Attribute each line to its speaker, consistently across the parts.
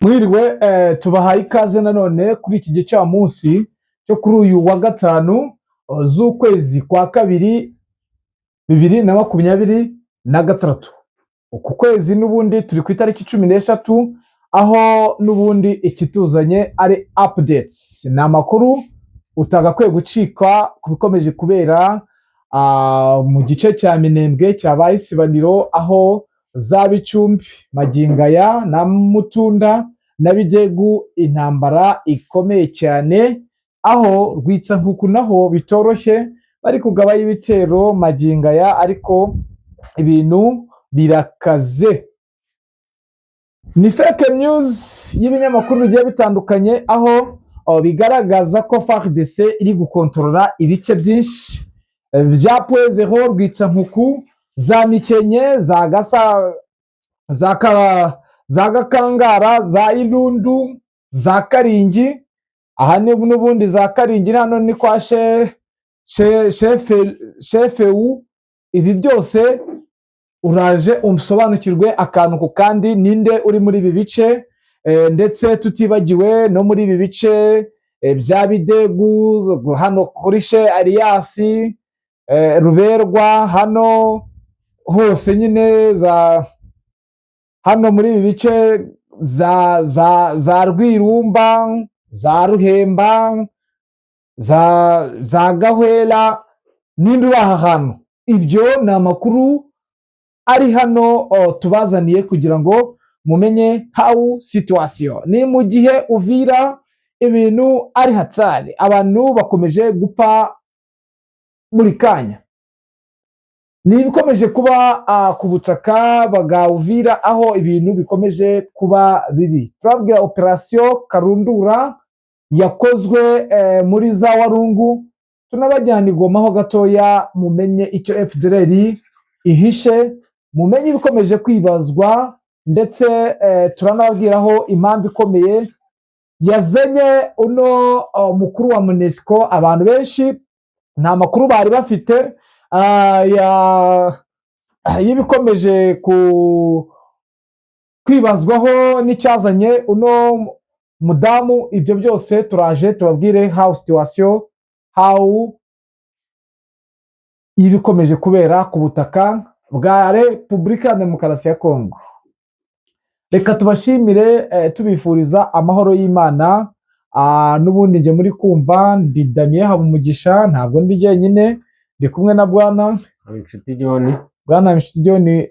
Speaker 1: Mwiriwe, tubahaye ikaze nanone kuri iki gicamunsi cyo kuri uyu wa gatanu z'ukwezi kwa kabiri 2026. Uku kwezi n'ubundi turi ku itariki 13, aho n'ubundi ikituzanye ari updates, ni amakuru utagakwiye gucika ku bikomeje kubera mu gice cya Minembwe cyabaye isibaniro, aho za Bicumbi, Magingaya na Mutunda na Bidegu intambara ikomeye cyane, aho Rwitsankuku naho bitoroshye, bari kugabayo ibitero Magingaya, ariko ibintu birakaze. Ni fake news y'ibinyamakuru bigiye bitandukanye, aho bigaragaza ko FARDC iri gukontorora ibice byinshi bya Point Zéro, Rwitsankuku, za Mikenke, za Gasa, za Gakangara, za Irundu, za Karingi. Aha ni n'ubundi za Karingi, hano ni kwa chef. Ibi byose uraje usobanukirwe akantu ku kandi, ninde uri muri ibi bice, ndetse tutibagiwe no muri ibi bice bya Bidegu, hano kuri she Ariyasi, Ruberwa, hano hose nyine za hano muri ibi bice za Rwirumba, za Ruhemba, za Gahwera, ninde uri aha hantu? Ibyo ni amakuru ari hano tubazaniye kugira ngo mumenye how situation ni. Mu gihe Uvira ibintu ari hatsari, abantu bakomeje gupfa buri kanya, ni ibikomeje kuba ku butaka bwa Uvira, aho ibintu bikomeje kuba bibi. Turabwira operasiyo Karundura yakozwe muri za Warungu, tunabajyana i Goma ho gatoya, mumenye icyo FDLR ihishe, mumenye ibikomeje kwibazwa, ndetse turanababwiraho impamvu ikomeye yazanye uno mukuru wa MONUSCO. Abantu benshi nta makuru bari bafite y'ibikomeje kwibazwaho n'icyazanye uno mudamu. Ibyo byose turaje tubabwire how situation, how y'ibikomeje kubera ku butaka bwa Repubulika ya Demokarasi ya Kongo. Reka tubashimire, tubifuriza amahoro y'Imana. N'ubundi njye muri kumva ndi Damien Habumugisha, ntabwo ndi jyenyine, ndi kumwe na bwana
Speaker 2: Inshuti John.
Speaker 1: Bwana Inshuti John,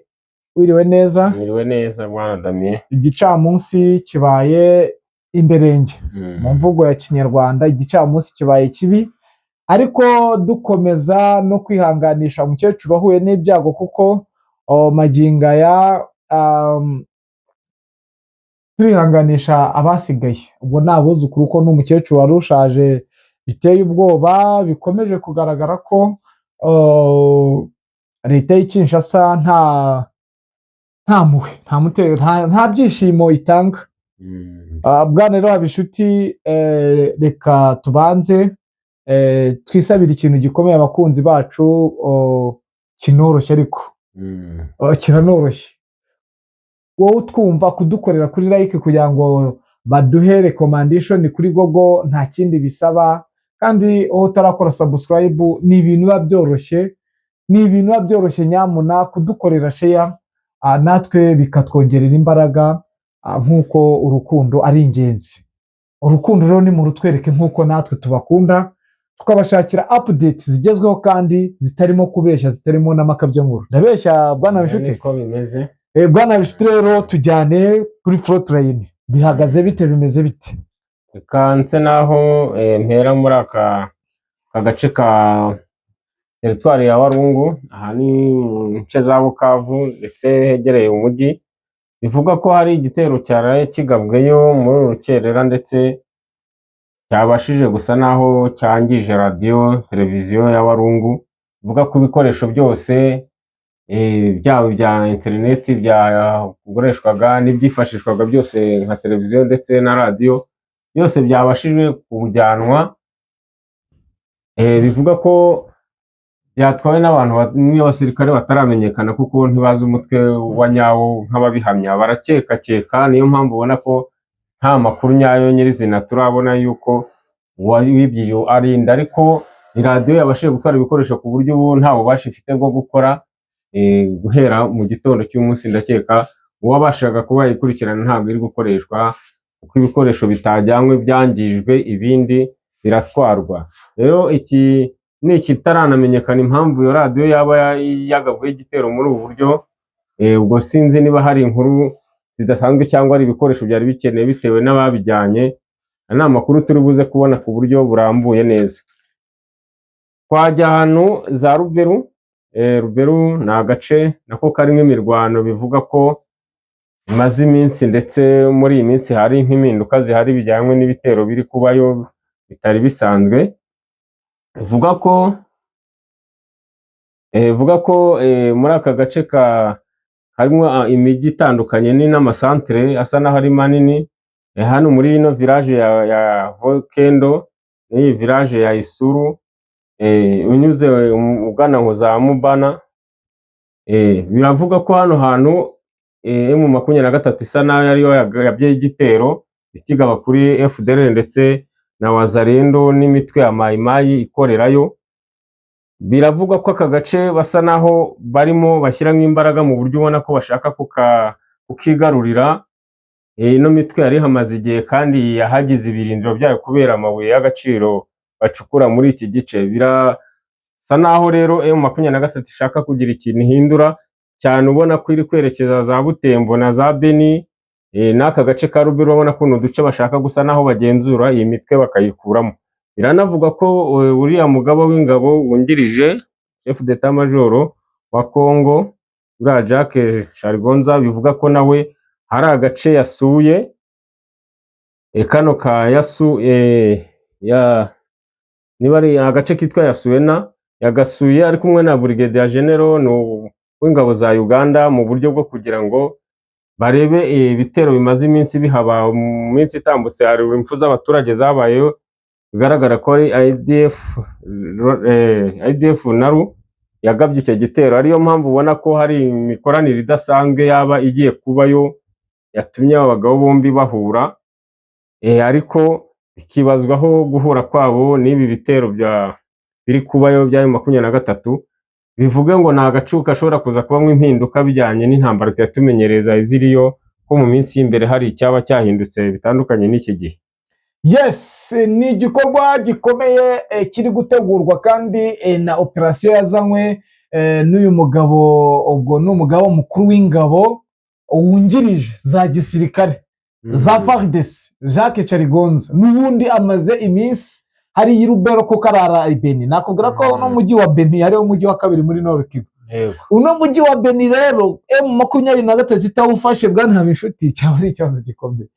Speaker 1: wiriwe neza?
Speaker 2: Mwiriwe neza, bwana Damien.
Speaker 1: Igicamunsi kibaye imberenge mu mvugo ya Kinyarwanda, igicamunsi kibaye kibi, ariko dukomeza no kwihanganisha umukecuru wahuye n'ibyago, kuko magingo aya turihanganisha abasigaye, ubwo ni abuzukuru, ko n'umukecuru wari ushaje biteye ubwoba. Bikomeje kugaragara ko leta y'i Kinshasa nta mpuhwe, nta byishimo itanga. Bwana rero Habinshuti, reka tubanze twisabire ikintu gikomeye abakunzi bacu, kinoroshye, ariko kiranoroshye. Wowe utwumva, kudukorera kuri like kugira ngo baduhe recommendation kuri Google, nta kindi bisaba. Kandi wowe utarakora subscribe, ni ibintu biba byoroshye, ni ibintu biba byoroshye, nyamuna kudukorera share, natwe bikatwongerera imbaraga, nk'uko urukundo ari ingenzi. Urukundo rero nimurutwereke nk'uko natwe tubakunda, tukabashakira updates zigezweho kandi zitarimo kubeshya, zitarimo n'amakabyankuru. Ndabeshya, bwana Bishuti?
Speaker 2: Niko bimeze.
Speaker 1: Bwana Bishuti, rero tujyane kuri frontline, bihagaze bite, bimeze bite?
Speaker 2: Reka nse naho mpera muri aka gace ka teritwari ya Warungu. Aha ni mu nce za Bukavu ndetse hegereye umujyi. Bivugwa ko hari igitero cyaraye kigabweyo muri uru rukerera, ndetse cyabashije gusa naho cyangije radiyo televiziyo ya Warungu. Bivuga ko ibikoresho byose, byaba ibya interineti byakoreshwaga n'ibyifashishwaga byose nka televiziyo ndetse na radiyo, byose byabashije kujyanwa. Bivuga ko byatwawe n'abantu n'abasirikare bataramenyekana, kuko ntibazi umutwe wa nyawo nk'ababihamya, barakekakeka. Niyo mpamvu ubona ko Nta makuru nyayo nyirizina turabona yuko uwibye iyo arinda, ariko iradiyo yabashije gutwara ibikoresho ku buryo ubu nta bubasha ifite bwo gukora. Guhera mu gitondo cy'umunsi, ndakeka uwabashaga kuba yayikurikirana ntabwo iri gukoreshwa, kuko ibikoresho bitajyanywe byangijwe, ibindi biratwarwa. Rero iki ni ikitaranamenyekana impamvu iyo radiyo yaba yagabweho igitero muri ubu buryo. Ubwo sinzi niba hari inkuru zidasanzwe cyangwa ari ibikoresho byari bikenewe bitewe n'ababijyanye. Aya ni amakuru turi buze kubona ku buryo burambuye neza. Twajya ahantu za Ruberu. Ruberu ni agace nako karimo imirwano, bivuga ko imaze iminsi, ndetse muri iyi minsi hari nk'impinduka zihari bijyanye n'ibitero biri kubayo bitari bisanzwe. Bivuga ko muri aka gace ka harimo imijyi itandukanye ni n'amasantere asa n'aho ari manini. Hano muri ino village ya Vokendo n'iyi village ya Isuru, unyuze ugana ngo za Mubana, biravuga ko hano hantu M23 isa naho ariyo yabyeyi igitero ikigaba kuri FDLR ndetse na Wazalendo n'imitwe ya Mayi Mayi ikorerayo. Biravugwa ko aka gace basa naho barimo bashyiramo imbaraga mu buryo ubona ko bashaka kukigarurira. Ino mitwe yari ihamaze igihe kandi yahagize ibirindiro byayo kubera amabuye y'agaciro bacukura muri iki gice. Birasa naho rero M23 ishaka kugira ikintu ihindura cyane, ubona ko iri kwerekeza za Butembo na za Beni, n'aka gace ka Rubero. Urabona ko ni uduce bashaka gusa naho bagenzura iyi mitwe bakayikuramo. Biranavuga ko uriya mugaba w'ingabo wungirije, chef d'état major wa Congo, uriya Jacques Charigonza, bivuga ko nawe hari agace yasuye, kano ka Yasu, ya niba ari agace kitwa Yasuena, yagasuye ari kumwe na Brigadier General w'ingabo za Uganda mu buryo bwo kugira ngo barebe ibitero bimaze iminsi bihaba. Mu minsi itambutse hari impfu z'abaturage zabayeho, bigaragara ko ari ADF, ADF NALU yagabye icyo gitero, ariyo mpamvu ubona ko hari imikoranire idasanzwe yaba igiye kubayo yatumye aba bagabo bombi bahura, ariko bikibazwaho guhura kwabo n'ibi bitero bya biri kubayo bya M23, bivuge ngo ni agacu gashobora kuza kubamo impinduka bijyanye n'intambara twari tumenyereye zari ziriyo, ko mu minsi y'imbere hari icyaba cyahindutse bitandukanye n'iki gihe.
Speaker 1: Yes, ni igikorwa gikomeye kiri gutegurwa kandi na operasiyo yazanywe n'uyu mugabo. Ubwo ni umugabo mukuru w'ingabo wungirije za gisirikare za FARDC, Jacques Charigonza. N'ubundi amaze iminsi hari i Rubero, kuko arara i Beni. Nakubwira ko uno mujyi wa Beni ariwo mujyi wa kabiri muri Nord Kivu. Uno mujyi wa Beni rero, M23 itawufashe, bwana Habinshuti, cyaba ari ikibazo gikomeye,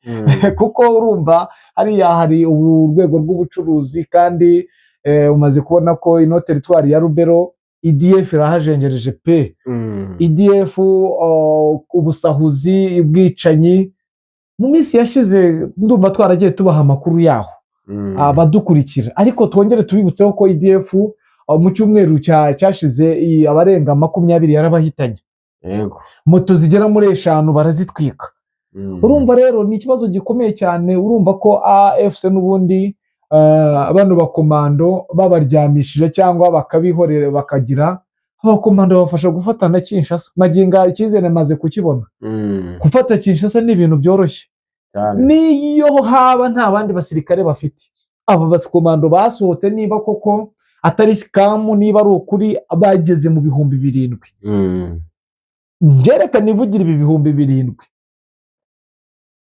Speaker 1: kuko urumva hariya hari urwego rw'ubucuruzi, kandi umaze kubona ko ino teritwari ya Rubero ADF irahajengereje pe. ADF, ubusahuzi, ubwicanyi, mu minsi yashize ndumva twaragiye tubaha amakuru yaho abadukurikira, ariko twongere tubibutseho ko ADF mu cyumweru cyashize abarenga 20 yarabahitanye, moto zigera muri 5 barazitwika. Urumva rero ni ikibazo gikomeye cyane. Urumva ko AFC n'ubundi bano bakomando babaryamishije cyangwa bakabihorera, bakagira abakomando babafasha gufata na Kinshasa. Magingo aya icyizere maze kukibona, gufata Kinshasa ni ibintu byoroshye niyo haba nta bandi basirikare bafite. Aba bakomando basohotse, niba koko atari scam, niba ari ukuri, bageze mu 7000. Ngereka nivugira ibi 7000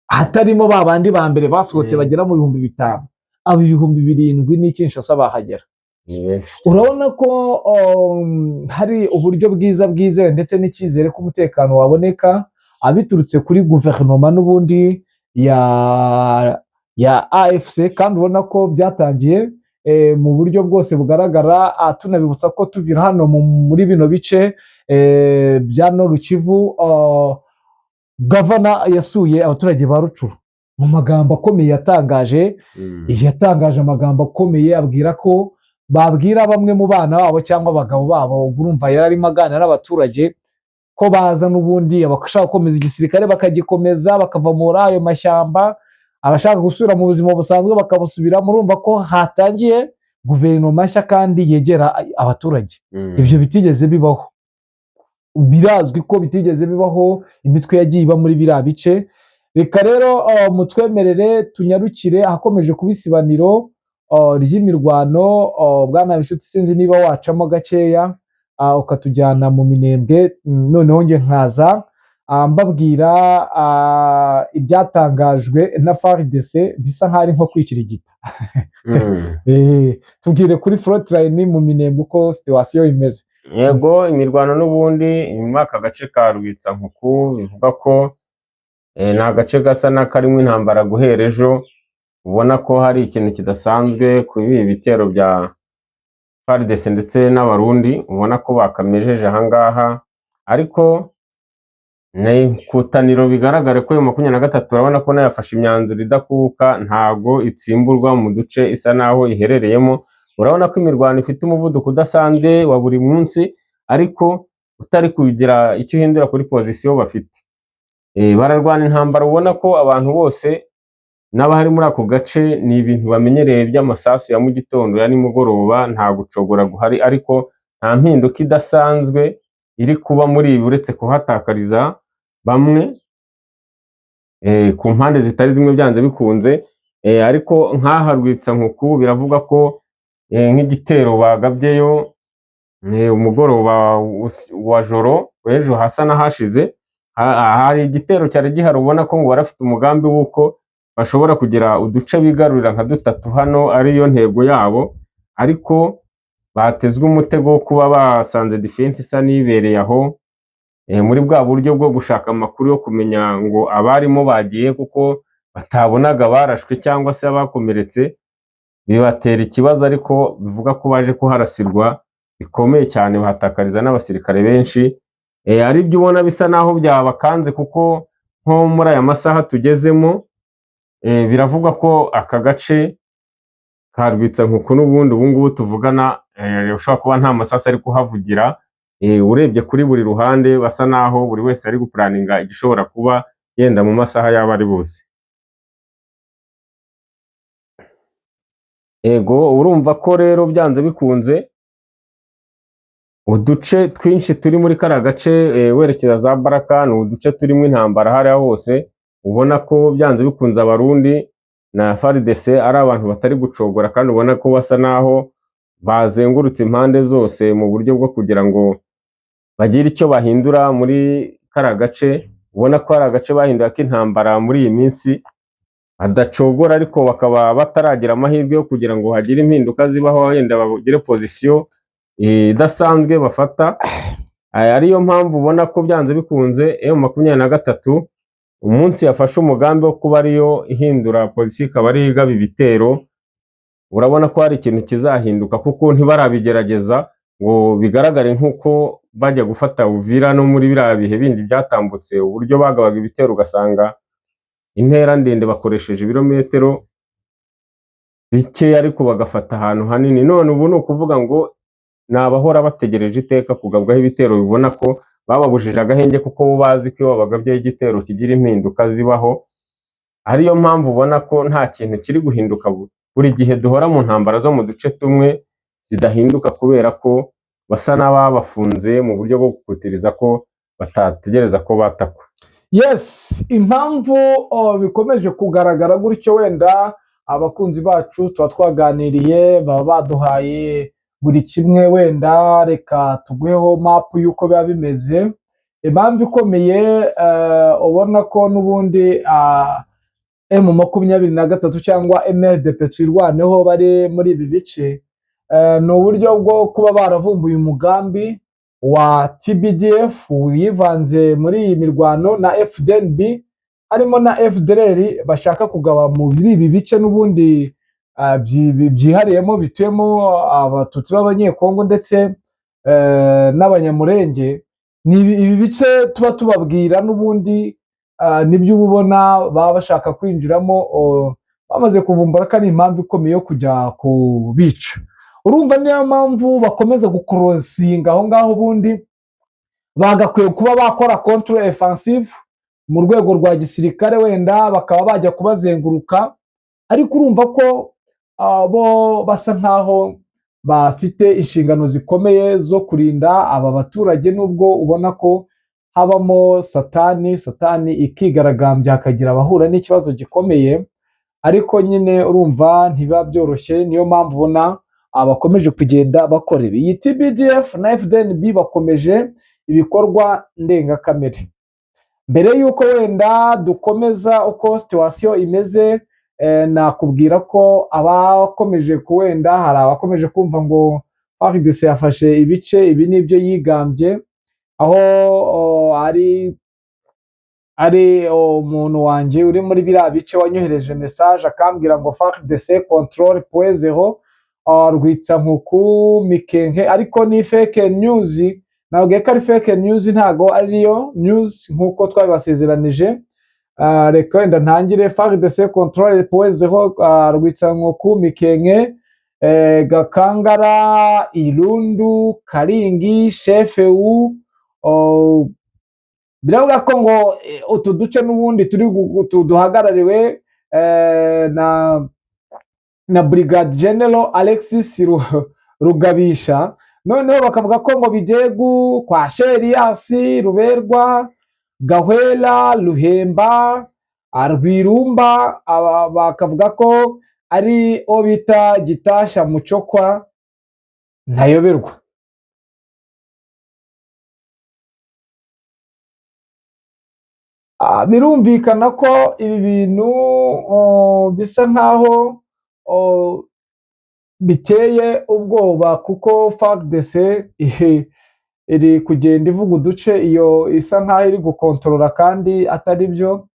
Speaker 1: hatarimo ba bandi ba mbere basohotse bagera mu 5000, aba 7000 n'i Kinshasa bahagera.
Speaker 2: Ni benshi.
Speaker 1: Urabona ko hari uburyo bwiza bwizewe ndetse n'icyizere ko umutekano waboneka abiturutse kuri guverinoma n'ubundi ya AFC, kandi ubona ko byatangiye mu buryo bwose bugaragara. Tunabibutsa ko tuvira hano muri bino bice bya Nord Kivu, gavana yasuye abaturage ba Rucuru. Mu magambo akomeye yatangaje, yatangaje amagambo akomeye, abwira ko babwira bamwe mu bana babo cyangwa abagabo babo, ubwo urumva yari arimo aganira n'abaturage, ko baza n'ubundi abashaka gukomeza igisirikare bakagikomeza, bakava muri ayo mashyamba. Abashaka gusubira mu buzima busanzwe bakabusubira. Murumva ko hatangiye guverinoma nshya kandi yegera abaturage. Ibyo bitigeze bibaho, birazwi ko bitigeze bibaho, imitwe yagiye iba muri biriya bice. Reka rero mutwemerere tunyarukire ahakomeje kuba isibaniro ry'imirwano. Bwana Bishuti, sinzi niba wacamo gakeya ukatujyana mu Minembwe, noneho njye nkaza mbabwira ibyatangajwe na FARDC bisa nk'aho ari nko kwikirigita. Tubwire kuri frontline mu Minembwe uko situation imeze.
Speaker 2: Yego, imirwano n'ubundi muri aka gace ka Rwitsankuku, bivuga ko ni agace gasa n'akarimo intambara guhera ejo. Ubona ko hari ikintu kidasanzwe kuri ibi bitero bya FARDC ndetse n'Abarundi, ubona ko bakamejeje ahangaha, ariko ni ikutaniro bigaragara ko M23, urabona ko nayo yafashe imyanzuro idakuka, ntago itsimburwa mu duce isa naho iherereyemo. Urabona ko imirwano ifite umuvuduko udasanzwe wa buri munsi, ariko utari kugira icyo uhindura kuri position bafite. Bararwana intambara ubona ko abantu bose n'abahari muri ako gace ni ibintu bamenyereye by'amasasu ya mu gitondo, ya nimugoroba, nta gucogora guhari, ariko nta mpinduka idasanzwe iri kuba muri ibi uretse kuhatakariza bamwe ku mpande zitari zimwe byanze bikunze. Ariko nk'aha Rwitsankuku biravugwa ko nk'igitero bagabyeyo umugoroba wa joro w'ejo hasa n'ahashize, hari igitero cyari gihari, ubona ko ngo barafite umugambi w'uko bashobora kugira uduce bigarurira nka dutatu hano, ariyo ntego yabo, ariko batezwe umutego wo kuba basanze defense isa n'ibereye aho, muri bwa buryo bwo gushaka amakuru yo kumenya ngo abarimo bagiye, kuko batabonaga barashwe cyangwa se abakomeretse, bibatera ikibazo, ariko bivuga ko baje kuharasirwa bikomeye cyane, bahatakariza n'abasirikare benshi. Ari byo ubona bisa naho byabakanze, kuko nko muri aya masaha tugezemo biravugwa ko aka gace ka Rwitsankuku n'ubundi ubu ngubu tuvugana ushobora kuba nta masasu ari kuhavugira. Urebye kuri buri ruhande basa naho buri wese ari guplanninga igishobora kuba yenda mu masaha yaba ari buze. Ego, urumva ko rero byanze bikunze uduce twinshi turi muri kariya gace werekeza za Baraka ni uduce turimo intambara hariya hose, ubona ko byanze bikunze Abarundi na FARDC ari abantu batari gucogora, kandi ubona ko basa naho bazengurutse impande zose mu buryo bwo kugira ngo bagire icyo bahindura muri kariya gace. Ubona ko hari agace bahinduye k'intambara muri iyi minsi badacogora, ariko bakaba bataragira amahirwe yo kugira ngo hagire impinduka zibaho, wenda bagire position idasanzwe bafata. Ariyo mpamvu ubona ko byanze bikunze M23 umunsi yafashe umugambi wo kuba ariyo ihindura position, ikaba ariyo igaba ibitero, urabona ko hari ikintu kizahinduka, kuko ntibarabigerageza ngo bigaragare nk'uko bajya gufata Uvira no muri biriya bihe bindi byatambutse, uburyo bagabaga ibitero ugasanga intera ndende bakoresheje ibirometero bike ariko bagafata ahantu hanini. None ubu ni ukuvuga ngo ni abahora bategereje iteka kugabwaho ibitero, bibona ko bababujije agahenge, kuko bo bazi ko iyo babagabyeho igitero kigira impinduka zibaho. Ariyo mpamvu ubona ko nta kintu kiri guhinduka, buri gihe duhora mu ntambara zo mu duce tumwe zidahinduka, kubera ko basa n'ababafunze mu buryo bwo gukutiriza ko batategereza ko batakwa.
Speaker 1: Yes, impamvu bikomeje kugaragara gutyo, wenda abakunzi bacu tuba twaganiriye baba baduhaye buri kimwe, wenda reka tuguheho map y'uko biba bimeze. Impamvu ikomeye, ubona ko n'ubundi M23 cyangwa MRDP Twirwaneho bari muri ibi bice, ni uburyo bwo kuba baravumbuye umugambi wa TBDF wivanze muri iyi mirwano na FDNB, harimo na FDLR, bashaka kugaba muri ibi bice n'ubundi by'ihariyemo bituyemo Abatutsi b'Abanyekongo ndetse n'Abanyamurenge. Ni ibi bice tuba tubabwira n'ubundi, nibyo uba ubona baba bashaka kwinjiramo, bamaze kuvumbura ko ari impamvu ikomeye yo kujya kubica. Urumva niyo mpamvu bakomeza gucrossinga aho ngaho. Ubundi bagakwiye kuba bakora contre offensive. mu rwego rwa gisirikare wenda bakaba bajya kubazenguruka, ariko urumva ko bo basa nkaho bafite inshingano zikomeye zo kurinda aba baturage, nubwo ubona ko habamo satani, satani ikigaragambya hakagira abahura n'ikibazo gikomeye, ariko nyine urumva ntibiba byoroshye. Niyo mpamvu ubona bakomeje kugenda bakora ibi. Iyi TBDF na FDNB bakomeje ibikorwa ndengakamere. Mbere y'uko wenda dukomeza uko situation imeze, nakubwira ko abakomeje wenda hari abakomeje kumva ngo FARDC yafashe ibice ibi n'ibyo yigambye, aho ari umuntu wanjye uri muri biriya bice wanyohereje message akambwira ngo FARDC contrôle Point Zéro, Rwitsankuku, Mikenke, ariko ni fake news. Nabwiye ko ari fake news, ntago ariyo news nkuko twabibasezeranije. Reka wenda ntangire: FARDC contrôle Point Zéro, Rwitsankuku, Mikenke, Gakangara, Irundu, Karingi, Shefeu. Biravuga ko ngo utu duce n'ubundi turi duhagarariwe na Brigade General Alexis Rugabisha. Noneho bakavuga ko ngo Bidegu kwa Sheriyasi, Ruberwa, Gahwela, Ruhemba, Rwirumba, aba bakavuga ko ari uwo bita Gitasha Mucokwa Ntayoberwa. Birumvikana ko ibi bintu bisa nkaho biteye ubwoba, kuko FARDC iri kugenda ivuga uduce iyo isa nkaho iri gukontorora kandi atari byo.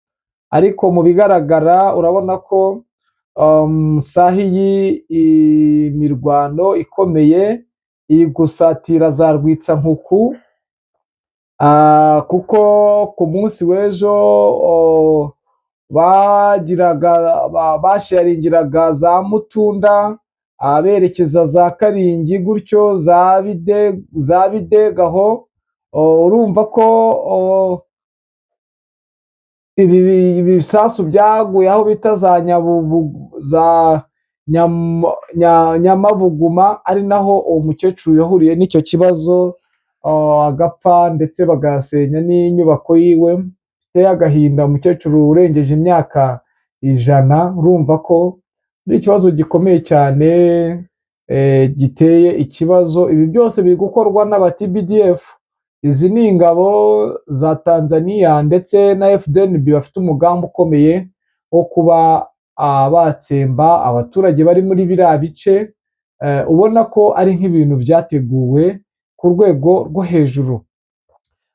Speaker 1: Ariko mu bigaragara urabona ko sahi iyi mirwano ikomeye iri gusatira za Rwitsankuku, kuko ku munsi w'ejo bagiraga basharingiraga za Mutunda, berekeza za Karingi gutyo, za Bidegaho. Urumva ko ibi bisasu byaguye aho bita za Nyabubu, za Nyamabuguma, ari naho uwo mukecuru yahuriye n'icyo kibazo, agapfa, ndetse bagasenya n'inyubako yiwe. Biteye agahinda, umukecuru urengeje imyaka 100. Urumva ko ari ikibazo gikomeye cyane, giteye ikibazo. Ibi byose biri gukorwa n'aba TBDF. Izi ni ingabo za Tanzania ndetse na FDNB bafite umugambi ukomeye wo kuba batsemba abaturage bari muri biriya bice. Ubona ko ari nk'ibintu byateguwe ku rwego rwo hejuru.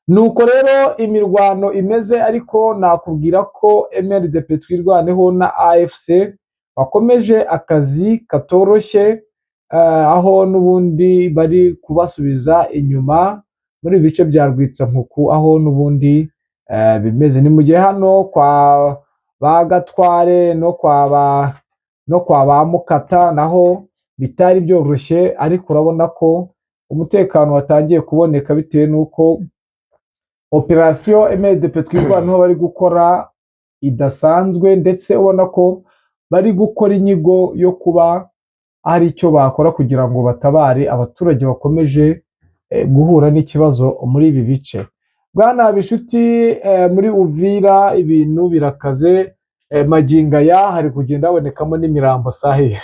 Speaker 1: Nuko rero imirwano imeze, ariko nakubwira ko MRDP Twirwaneho na AFC bakomeje akazi katoroshye, aho n'ubundi bari kubasubiza inyuma muri ibi bice bya Rwitsankuku, aho n'ubundi bimeze. Ni mu gihe hano kwa ba Gatware no kwa ba Mukata naho bitari byoroshye, ariko urabona ko umutekano watangiye kuboneka bitewe n'uko operasiyo MRDP Twirwaneho bari gukora idasanzwe, ndetse ubona ko bari gukora inyigo yo kuba hari icyo bakora kugira ngo batabare abaturage bakomeje guhura n'ikibazo muri ibi bice. Bwana Bishuti, muri Uvira ibintu birakaze, magingo aya hari kugenda habonekamo n'imirambo sahi.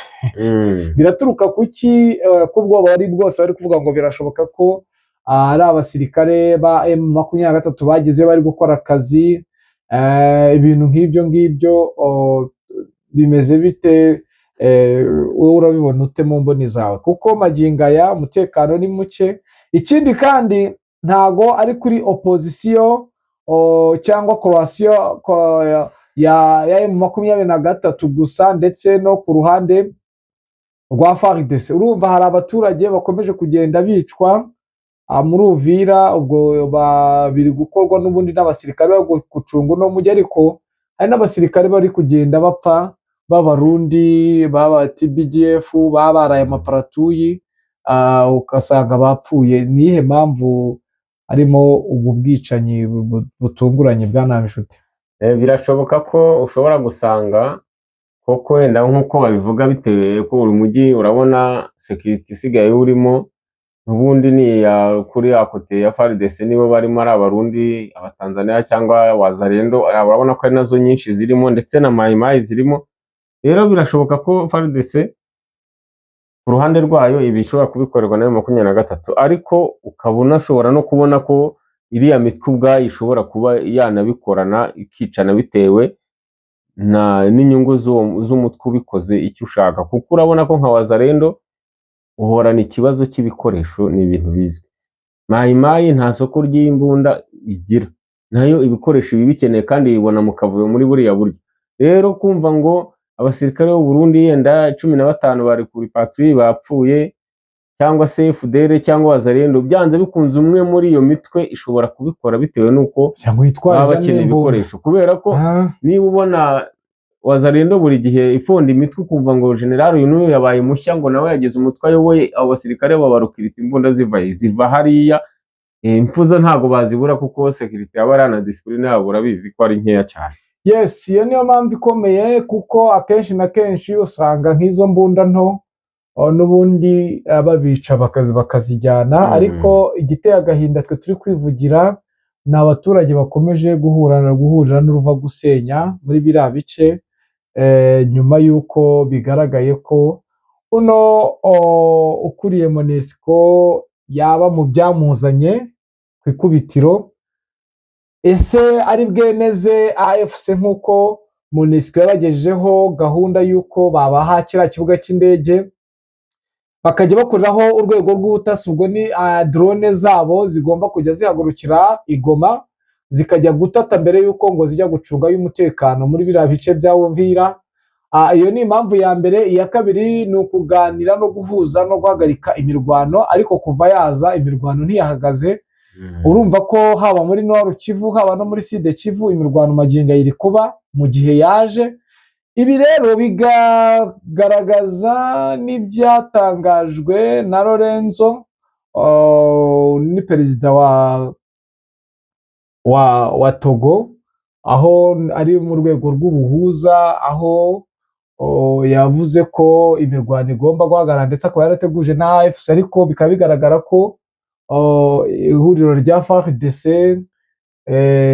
Speaker 1: Biraturuka kuki ko ubwoba bari bwose, bari kuvuga ngo birashoboka ko ari abasirikare ba M23 bagezeyo bari gukora akazi, ibintu nk'ibyo ngibyo bimeze bite? Wowe urabibona ute mu mboni zawe? Kuko magingo aya umutekano ni muke. Ikindi kandi ntago ari kuri opozisiyo cyangwa coalition ya M23 gusa, ndetse no ku ruhande rwa FARDC. Urumva hari abaturage bakomeje kugenda bicwa muri Uvira, ubwo biri gukorwa n'ubundi n'abasirikare bari gucunga uno mujyi, ariko hari n'abasirikare bari kugenda bapfa b'Abarundi, b'aba TBDF, baba baraye amaparatuyi, ugasanga bapfuye. Ni iyihe mpamvu harimo ubu bwicanyi butunguranye, bwana Bishuti?
Speaker 2: Birashoboka ko ushobora gusanga koko wenda nk'uko babivuga, bitewe ko buri mujyi urabona sécurité isigaye urimo ubundi ni iya kuri ya côté ya FARDC, nibo barimo ari Abarundi, Abatanzania cyangwa Wazalendo, urabona ko ari nazo nyinshi zirimo, ndetse na Mayimayi zirimo. Rero birashoboka ko FARDC ku ruhande rwayo ibi ishobora kubikorerwa na M23, ariko ukaba unashobora no kubona ko iriya mitwe ubwayo ishobora kuba yanabikorana ikicana bitewe na n'inyungu z'umutwe ubikoze icyo ushaka, kuko urabona ko nka Wazalendo uhorana ikibazo cy'ibikoresho, ni ibintu bizwi. Mayimayi nta soko ry'imbunda igira, nayo ibikoresho iba ibikeneye kandi yibona mu kavuyo muri buriya buryo. Rero kumva ngo abasirikare b'u Burundi yenda 15 bari kuri patrouille bapfuye, cyangwa se FDL cyangwa Wazalendo, byanze bikunze umwe muri iyo mitwe ishobora kubikora bitewe n'uko
Speaker 1: cyangwa yitwaje
Speaker 2: baba bakeneye
Speaker 1: n'imbunda.
Speaker 2: ibikoresho, kubera ko niba ubona Wazalendo buri gihe ifonda imitwe, ukumva ngo general uyu n'uyu yabaye mushya, ngo nawe yagize umutwe ayoboye, abo basirikare babarukirita imbunda ziva he? Ziva hariya. Impfu zo ntabwo bazibura, kuko sécurité yaba ari na discipline yabo urabizi ko ari nkeya cyane.
Speaker 1: Yes, iyo niyo mpamvu ikomeye, kuko akenshi na kenshi usanga nk'izo mbunda nto n'ubundi babica bakazijyana. Ariko igiteye agahinda twe turi kwivugira ni abaturage bakomeje guhurira n'uruva gusenya muri biriya bice, nyuma y'uko bigaragaye ko uno ukuriye MONUSCO yaba mu byamuzanye ku ikubitiro. Ese ari bwemeze AFC nk'uko MONUSCO yabagejejeho gahunda y'uko babaha kiriya kibuga cy'indege bakajya bakoreraho urwego rw'ubutasi? Ubwo ni drone zabo zigomba kujya zihagurukira i Goma zikajya gutata mbere y'uko ngo zijya gucunga y'umutekano muri biriya bice bya Uvira. Iyo ni impamvu ya mbere. Iya kabiri ni ukuganira no guhuza no guhagarika imirwano, ariko kuva yaza imirwano ntiyahagaze. Urumva ko haba muri Nord Kivu, haba no muri Sud Kivu, imirwano magingo iri kuba mu gihe yaje. Ibi rero bigagaragaza n'ibyatangajwe na Lorenzo, ni perezida wa Togo, aho ari mu rwego rw'ubuhuza, aho yavuze ko imirwano igomba guhagarara, ndetse akaba yarateguje na AFC, ariko bikaba bigaragara ko ihuriro rya FARDC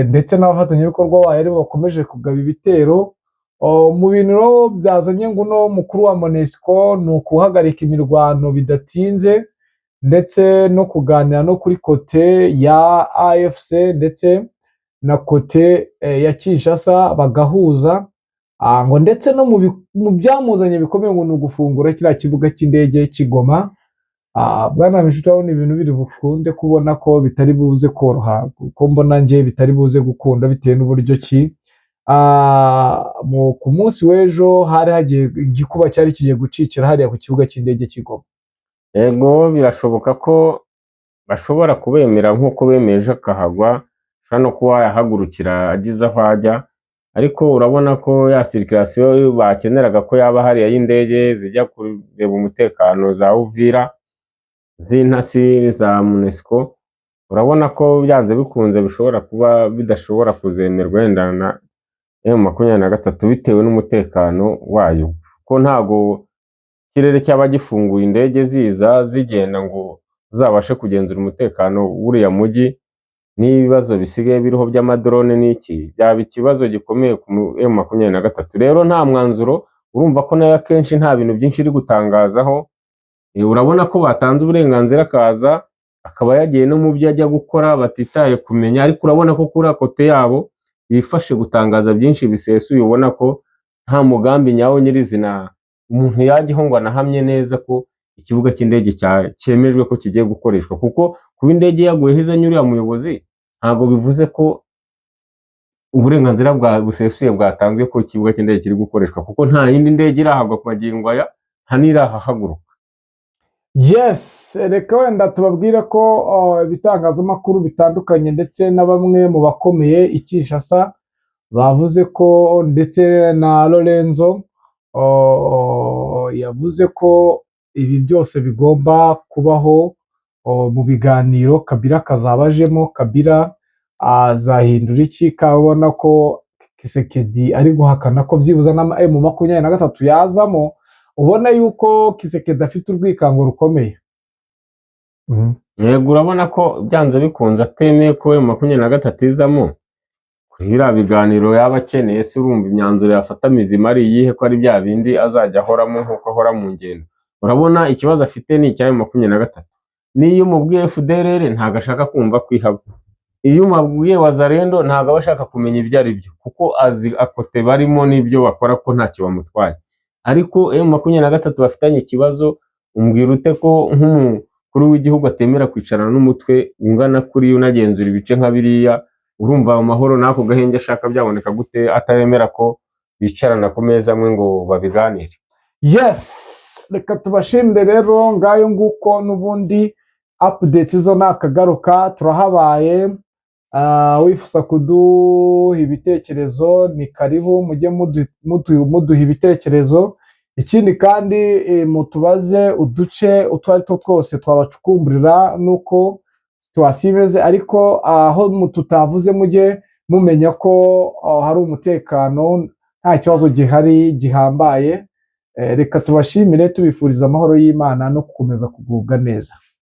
Speaker 1: ndetse n'abafatanyabikorwa bayo aribo bakomeje kugaba ibitero. Mu bintu rero byazanye ngo uno mukuru wa MONUSCO ni ukuhagarika imirwano bidatinze, ndetse no kuganira no kuri côté ya AFC ndetse na côté ya Kinshasa bagahuza. Ngo ndetse no mu byamuzanye bikomeye ngo ni ugufungura kiriya kibuga cy'indege cy'i Goma. Bwana Minshuti, urabona ibintu biri bukunde kubona ko bitari buze koroha, kuko mbona njye bitari buze gukunda bitewe n'uburyo ki ku munsi w'ejo hari hagiye igikuba cyari kigiye gucikira hariya ku kibuga cy'indege cy'i Goma.
Speaker 2: Yego, birashoboka ko bashobora kubemera nk'uko bemeje akahagwa, ashobora no kuba yahagurukira agize aho ajya, ariko urabona ko ya circulation bakeneraga ko yaba hariya y'indege zijya kureba umutekano za Uvira, z'intasi za MONUSCO, urabona ko byanze bikunze bishobora kuba bidashobora kuzemerwa wenda na M23 bitewe n'umutekano wayo, ko ntago ikirere cyaba gifunguye indege ziza zigenda ngo uzabashe kugenzura umutekano w'uriya mujyi. N'ibibazo bisigaye biriho by'amadrone n'iki, byaba ikibazo gikomeye ku M23. Rero nta mwanzuro, urumva ko nayo akenshi nta bintu byinshi iri gutangazaho. Urabona ko batanze uburenganzira akaza akaba yagiye no mu byo ajya gukora batitaye kumenya, ariko urabona ko kuri côté yabo bifashe gutangaza byinshi bisesuye, ubona ko nta mugambi nyawo nyirizina umuntu yajyaho ngo anahamye neza ko ikibuga cy'indege cyemejwe ko kigiye gukoreshwa, kuko kuba indege yaguyeho izanye uriya muyobozi ntabwo bivuze ko uburenganzira bwa busesuye bwatanzwe ko ikibuga cy'indege kiri gukoreshwa, kuko nta yindi ndege irahabwa ku magingo aya, nta n'irahahaguruka.
Speaker 1: Yes, reka wenda tubabwire ko ibitangazamakuru bitandukanye ndetse na bamwe mu bakomeye i Kinshasa bavuze ko, ndetse na Lorenzo yavuze ko ibi byose bigomba kubaho mu biganiro. Kabila akazaba ajemo. Kabila azahindura iki? Kabona ko Kisekedi ari guhakana ko byibuze na M23 yazamo, ubona yuko Kisekedi afite urwikango rukomeye.
Speaker 2: Yego, urabona ko byanze bikunze atemeye ko M23 izamo kuri biriya biganiro yaba akeneye. Se urumva imyanzuro yafata mizima ari iyihe, ko ari bya bindi azajya ahoramo nk'uko ahora mu ngendo? Urabona ikibazo afite ni icya M23. N'iyo umubwiye FDLR, ntabwo ashaka kumva ko ihaba. Iyo umubwiye Wazalendo, ntabwo aba ashaka kumenya ibyo ari byo, kuko azi akote barimo n'ibyo bakora, ko ntacyo bamutwaye. Ariko M23 bafitanye ikibazo. Umbwira ute ko nk'umukuru w'igihugu atemera kwicarana n'umutwe ungana kuriya, unagenzura ibice nka biriya? Urumva ayo mahoro n'ako gahenge ashaka byaboneka gute, atabemera ko bicarana ku meza amwe ngo babiganire?
Speaker 1: Yes, reka tubashimire rero. Ngayo nguko, n'ubundi update zo nakagaruka, turahabaye. Wifuza kuduha ibitekerezo ni karibu, mujye muduha ibitekerezo. Ikindi kandi, mutubaze uduce utwo ari two twose, twabacukumburira nuko situation imeze. Ariko aho tutavuze, mujye mumenya ko hari umutekano, nta kibazo gihari gihambaye. Reka tubashimire, tubifuriza amahoro y'Imana no gukomeza kugubwa neza.